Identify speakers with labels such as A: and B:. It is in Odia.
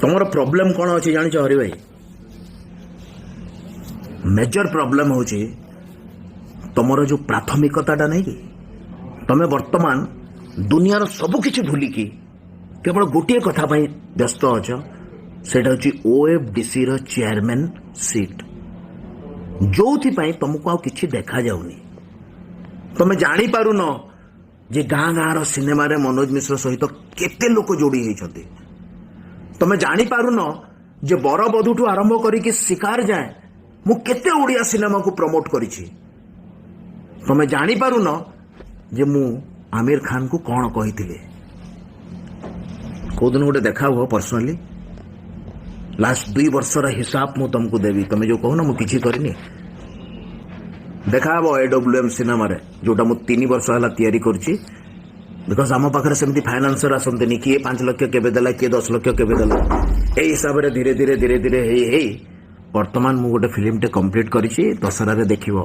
A: ତମର ପ୍ରୋବ୍ଲେମ କ'ଣ ଅଛି ଜାଣିଛ ହରି ଭାଇ? ମେଜର ପ୍ରୋବ୍ଲେମ ହେଉଛି ତମର ଯୋଉ ପ୍ରାଥମିକତାଟା ନାହିଁ କି, ତମେ ବର୍ତ୍ତମାନ ଦୁନିଆର ସବୁ କିଛି ଭୁଲିକି କେବଳ ଗୋଟିଏ କଥା ପାଇଁ ବ୍ୟସ୍ତ ଅଛ। ସେଇଟା ହେଉଛି ଓଏଫଡିସିର ଚେୟାରମ୍ୟାନ ସିଟ୍, ଯୋଉଥିପାଇଁ ତମକୁ ଆଉ କିଛି ଦେଖାଯାଉନି। ତମେ ଜାଣିପାରୁନ ଯେ ଗାଁ ଗାଁର ସିନେମାରେ ମନୋଜ ମିଶ୍ର ସହିତ କେତେ ଲୋକ ଯୋଡ଼ି ହେଇଛନ୍ତି। ତମେ ଜାଣିପାରୁନ ଯେ ବରବଧୂଠୁ ଆରମ୍ଭ କରିକି ଶିକାର ଯାଏଁ ମୁଁ କେତେ ଓଡ଼ିଆ ସିନେମାକୁ ପ୍ରମୋଟ କରିଛି। ତମେ ଜାଣିପାରୁନ ଯେ ମୁଁ ଆମିର ଖାନକୁ କ'ଣ କହିଥିଲି। କୋଉଦିନ ଗୋଟେ ଦେଖା ହୁଅ ପର୍ସନାଲି। ଲାଷ୍ଟ 2 ବର୍ଷର ହିସାବ ମୁଁ ତମକୁ ଦେବି। ତମେ ଯୋଉ କହୁନ ମୁଁ କିଛି କରିନି, ଦେଖାହବ ଏଡବ୍ଲ୍ୟୁ ଏମ୍ ସିନେମାରେ, ଯୋଉଟା ମୁଁ 3 ବର୍ଷ ହେଲା ତିଆରି କରୁଛି। Because ଆମ ପାଖରେ ସେମିତି ଫାଇନାନ୍ସର ଆସନ୍ତିନି। କିଏ 5 ଲକ୍ଷ କେବେ ଦେଲା, କିଏ 10 ଲକ୍ଷ କେବେ ଦେଲା, ଏଇ ହିସାବରେ ଧୀରେ ଧୀରେ ଧୀରେ ଧୀରେ ହେଇ ହେଇ ବର୍ତ୍ତମାନ ମୁଁ ଗୋଟେ ଫିଲ୍ମଟେ କମ୍ପ୍ଲିଟ୍ କରିଛି। ଦଶହରାରେ ଦେଖିବ।